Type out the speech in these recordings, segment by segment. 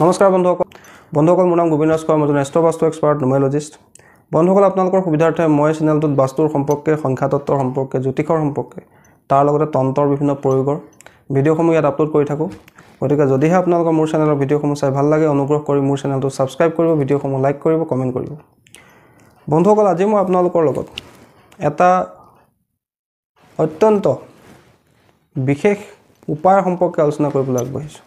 নমস্কাৰ বন্ধুসকল, মোৰ নাম গোবিন্দ ৰাজখোৱা, মই এজন এষ্ট্ৰ বাস্তু এক্সপাৰ্ট, নিউমেৰলজিষ্ট। বন্ধুসকল, আপোনালোকৰ সুবিধাৰ্থে মই চেনেলটোত বাস্তুৰ সম্পৰ্কে, সংখ্যাতত্ত্বৰ সম্পৰ্কে, জ্যোতিষৰ সম্পৰ্কে, তাৰ লগতে তন্ত্ৰৰ বিভিন্ন প্ৰয়োগৰ ভিডিঅ'সমূহ ইয়াত আপলোড কৰি থাকোঁ। গতিকে যদিহে আপোনালোকৰ মোৰ চেনেলৰ ভিডিঅ'সমূহ চাই ভাল লাগে, অনুগ্ৰহ কৰি মোৰ চেনেলটো ছাবস্ক্ৰাইব কৰিব, ভিডিঅ'সমূহ লাইক কৰিব, কমেণ্ট কৰিব। বন্ধুসকল, আজি মই আপোনালোকৰ লগত এটা অত্যন্ত বিশেষ উপায়ৰ সম্পৰ্কে আলোচনা কৰিবলৈ আগবাঢ়িছোঁ।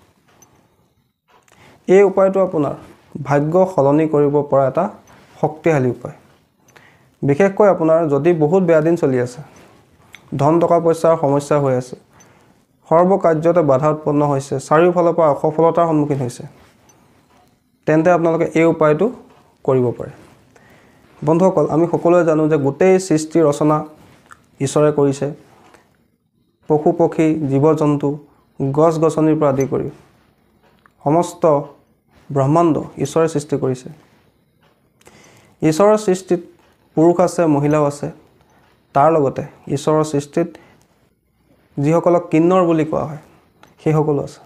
এই উপায়টো আপোনাৰ ভাগ্য সলনি কৰিব পৰা এটা শক্তিশালী উপায়। বিশেষকৈ আপোনাৰ যদি বহুত বেয়া দিন চলি আছে, ধন টকা পইচাৰ সমস্যা হৈ আছে, সৰ্ব কাৰ্যতে বাধা উৎপন্ন হৈছে, চাৰিওফালৰ পৰা অসফলতাৰ সন্মুখীন হৈছে, তেন্তে আপোনালোকে এই উপায়টো কৰিব পাৰে। বন্ধুসকল, আমি সকলোৱে জানো যে গোটেই সৃষ্টি ৰচনা ঈশ্বৰে কৰিছে। পশু পক্ষী, জীৱ জন্তু, গছ গছনিৰ পৰা আদি কৰি সমস্ত ব্ৰহ্মাণ্ড ঈশ্বৰে সৃষ্টি কৰিছে। ঈশ্বৰৰ সৃষ্টিত পুৰুষ আছে, মহিলাও আছে। তাৰ লগতে ঈশ্বৰৰ সৃষ্টিত যিসকলক কিন্নৰ বুলি কোৱা হয়, সেইসকলো আছে।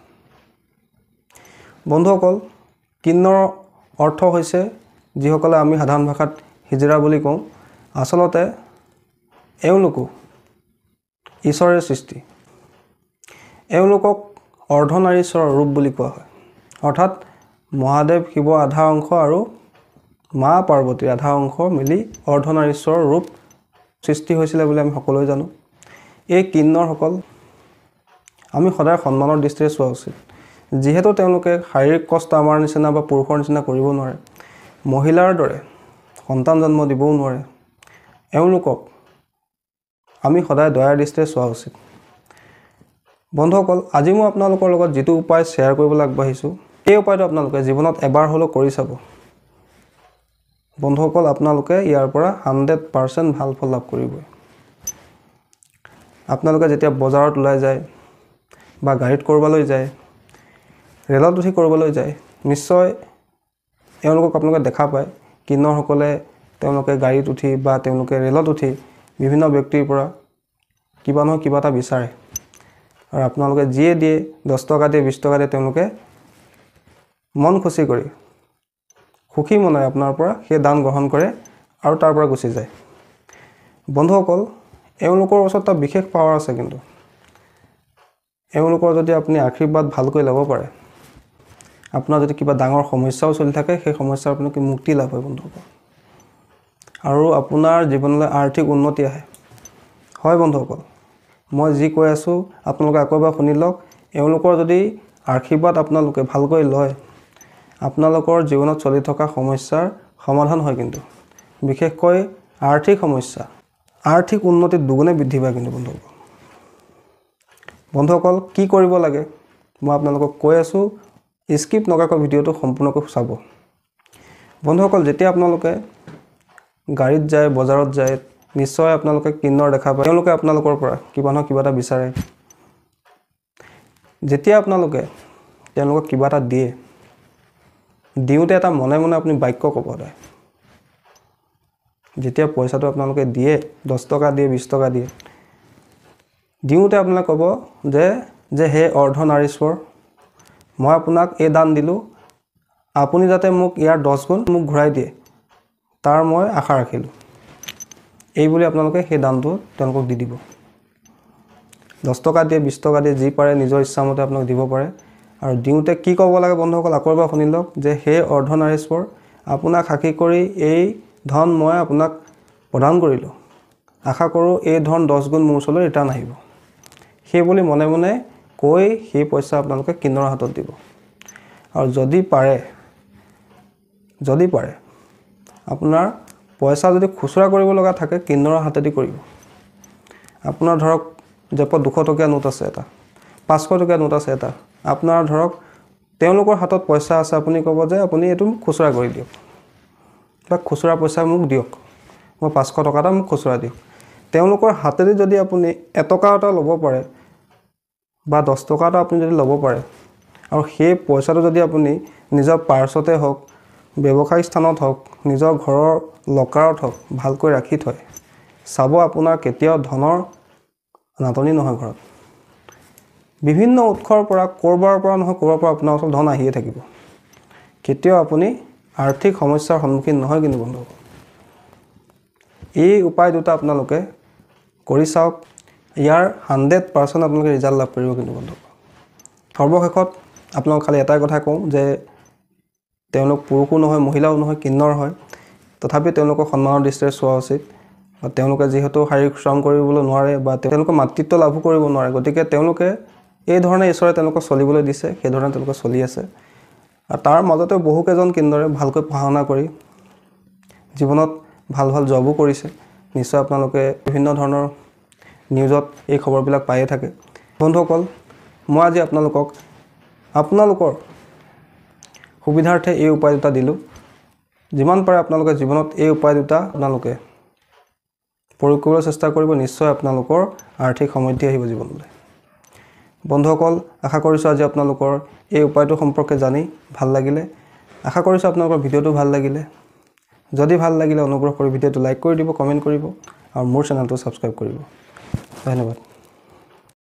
বন্ধুসকল, কিন্নৰ অৰ্থ হৈছে যিসকলে আমি সাধাৰণ ভাষাত হিজৰা বুলি কওঁ, আচলতে এওঁলোকো ঈশ্বৰে সৃষ্টি। এওঁলোকক অৰ্ধনাৰীশ্বৰৰ ৰূপ বুলি কোৱা হয়। অৰ্থাৎ মহাদেৱ শিৱৰ আধা অংশ আৰু মা পাৰ্বতীৰ আধা অংশ মিলি অৰ্ধনাৰীশ্বৰৰ ৰূপ সৃষ্টি হৈছিলে বুলি আমি সকলোৱে জানো। এই কিন্নৰসকল আমি সদায় সন্মানৰ দৃষ্টিৰে চোৱা উচিত। যিহেতু তেওঁলোকে শাৰীৰিক কষ্ট আমাৰ নিচিনা বা পুৰুষৰ নিচিনা কৰিব নোৱাৰে, মহিলাৰ দৰে সন্তান জন্ম দিবও নোৱাৰে, এওঁলোকক আমি সদায় দয়াৰ দৃষ্টিৰে চোৱা উচিত। বন্ধুসকল, আজি মই আপোনালোকৰ লগত যিটো উপায় শ্বেয়াৰ কৰিবলৈ আগবাঢ়িছোঁ, এই উপায়টো আপোনালোকে জীৱনত এবাৰ হ'লেও কৰি চাব। বন্ধুসকল, আপোনালোকে ইয়াৰ পৰা 100% ভাল ফল লাভ কৰিবই। আপোনালোকে যেতিয়া বজাৰত ওলাই যায় বা গাড়ীত ক'ৰবালৈ যায়, ৰেলত উঠি ক'ৰবালৈ যায়, নিশ্চয় এওঁলোকক আপোনালোকে দেখা পায়। কিন্নৰসকলে তেওঁলোকে গাড়ীত উঠি বা তেওঁলোকে ৰেলত উঠি বিভিন্ন ব্যক্তিৰ পৰা কিবা নহয় কিবা এটা বিচাৰে, আৰু আপোনালোকে যিয়ে দিয়ে, 10 টকা দিয়ে, 20 টকা দিয়ে, তেওঁলোকে মন খুচি কৰি সুখী মনেৰে আপোনাৰ পৰা সেই দান গ্ৰহণ কৰে আৰু তাৰ পৰা গুচি যায়। বন্ধুসকল, এওঁলোকৰ ওচৰত এটা বিশেষ পাৱাৰ আছে। কিন্তু এওঁলোকৰ যদি আপুনি আশীৰ্বাদ ভালকৈ ল'ব পাৰে, আপোনাৰ যদি কিবা ডাঙৰ সমস্যাও চলি থাকে, সেই সমস্যাৰ আপোনালোকে মুক্তি লাভ হয় বন্ধুসকল, আৰু আপোনাৰ জীৱনলৈ আৰ্থিক উন্নতি আহে। হয় বন্ধুসকল, মই যি কৈ আছোঁ আপোনালোকে আকৌ এবাৰ শুনি লওক। এওঁলোকৰ যদি আশীৰ্বাদ আপোনালোকে ভালকৈ লয়, আপোনালোকৰ জীৱনত চলি থকা সমস্যাৰ সমাধান হয়। কিন্তু বিশেষকৈ আৰ্থিক সমস্যা, আৰ্থিক উন্নতি দুগুণে বৃদ্ধি পায়। কিন্তু বন্ধুসকল, কি কৰিব লাগে মই আপোনালোকক কৈ আছোঁ, স্কিপ নকৰাকৈ ভিডিঅ'টো সম্পূৰ্ণকৈ চাব। বন্ধুসকল, যেতিয়া আপোনালোকে গাড়ীত যায়, বজাৰত যায়, নিশ্চয় আপোনালোকে কিন্নৰ দেখা পায়। তেওঁলোকে আপোনালোকৰ পৰা কিবা নহয় কিবা এটা বিচাৰে। যেতিয়া আপোনালোকে তেওঁলোকক কিবা এটা দিয়ে, দিওঁতে এটা মনে মনে আপুনি বাক্য ক'ব সদায়। যেতিয়া পইচাটো আপোনালোকে দিয়ে, 10 টকা দিয়ে, 20 টকা দিয়ে, দিওঁতে আপোনালোকে ক'ব যে হে অৰ্ধনাৰীশ্বৰ, মই আপোনাক এই দান দিলোঁ, আপুনি যাতে মোক ইয়াৰ 10 গুণ মোক ঘূৰাই দিয়ে, তাৰ মই আশা ৰাখিলোঁ। এই বুলি আপোনালোকে সেই দানটো তেওঁলোকক দি দিব। 10 টকা দিয়ে, 20 টকা দিয়ে, যি পাৰে নিজৰ ইচ্ছামতে আপোনাক দিব পাৰে। আৰু দিওঁতে কি ক'ব লাগে বন্ধুসকল, আকৌ এবাৰ শুনি লওক যে হে অৰ্ধনাৰীশ্বৰ, আপোনাক সাক্ষী কৰি এই ধন মই আপোনাক প্ৰদান কৰিলোঁ, আশা কৰোঁ এই ধন 10 গুণ মোৰ ওচৰলৈ ৰিটাৰ্ণ আহিব। সেই বুলি মনে মনে কৈ সেই পইচা আপোনালোকে কিন্নৰৰ হাতত দিব। আৰু যদি পাৰে আপোনাৰ পইচা যদি খুচুৰা কৰিব লগা থাকে, কিন্নৰৰ হাতেদি কৰিব। আপোনাৰ ধৰক জেপত 200 টকীয়া নোট আছে এটা, 500 টকীয়া নোট আছে এটা, আপোনাৰ ধৰক তেওঁলোকৰ হাতত পইচা আছে, আপুনি ক'ব যে আপুনি এইটো মোক খুচুৰা কৰি দিয়ক বা খুচুৰা পইচা মোক দিয়ক, মই 500 টকা এটা মোক খুচুৰা দিয়ক। তেওঁলোকৰ হাতেদি যদি আপুনি 1 টকা এটা ল'ব পাৰে বা 10 টকা এটা আপুনি যদি ল'ব পাৰে, আৰু সেই পইচাটো যদি আপুনি নিজৰ পাৰ্চতে হওক, ব্যৱসায়িক স্থানত হওক, নিজৰ ঘৰৰ লকাৰত হওক ভালকৈ ৰাখি থয়, চাব আপোনাৰ কেতিয়াও ধনৰ নাটনি নহয় ঘৰত। বিভিন্ন উৎসৰ পৰা, ক'ৰবাৰ পৰা নহয় ক'ৰবাৰ পৰা আপোনাৰ ওচৰত ধন আহিয়ে থাকিব। কেতিয়াও আপুনি আৰ্থিক সমস্যাৰ সন্মুখীন নহয় কিন্তু বন্ধুসকল। এই উপায় দুটা আপোনালোকে কৰি চাওক, ইয়াৰ 100% আপোনালোকে ৰিজাল্ট লাভ কৰিব কিন্তু বন্ধুসকল। সৰ্বশেষত আপোনালোক খালি এটাই কথা কওঁ যে তেওঁলোক পুৰুষো নহয়, মহিলাও নহয়, কিন্নৰ হয়, তথাপি তেওঁলোকক সন্মানৰ দৃষ্টিৰে চোৱা উচিত। বা তেওঁলোকে যিহেতু শাৰীৰিক শ্ৰম কৰিবলৈ নোৱাৰে বা তেওঁলোকে মাতৃত্ব লাভো কৰিব নোৱাৰে, গতিকে তেওঁলোকে এই ধৰণে ঈশ্বৰে তেওঁলোকক চলিবলৈ দিছে, সেইধৰণে তেওঁলোকে চলি আছে। আৰু তাৰ মাজতে বহুকেইজন কিন্নৰে ভালকৈ পঢ়া শুনা কৰি জীৱনত ভাল ভাল জবো কৰিছে। নিশ্চয় আপোনালোকে বিভিন্ন ধৰণৰ নিউজত এই খবৰবিলাক পায়ে থাকে। বন্ধুসকল, মই আজি আপোনালোকক আপোনালোকৰ সুবিধাৰ্থে এই উপায় দুটা দিলোঁ। যিমান পাৰে আপোনালোকে জীৱনত এই উপায় দুটা আপোনালোকে প্ৰয়োগ কৰিবলৈ চেষ্টা কৰিব, নিশ্চয় আপোনালোকৰ আৰ্থিক সমৃদ্ধি আহিব জীৱনলৈ। বন্ধুসকল, আশা কৰিছোঁ আজি আপোনালোকৰ এই উপায়টো সম্পৰ্কে জানি ভাল লাগিলে। আশা কৰিছোঁ আপোনালোকৰ ভিডিঅ'টো ভাল লাগিলে। যদি ভাল লাগিলে অনুগ্ৰহ কৰি ভিডিঅ'টো লাইক কৰি দিব, কমেণ্ট কৰিব আৰু মোৰ চেনেলটো ছাবস্ক্ৰাইব কৰিব। ধন্যবাদ।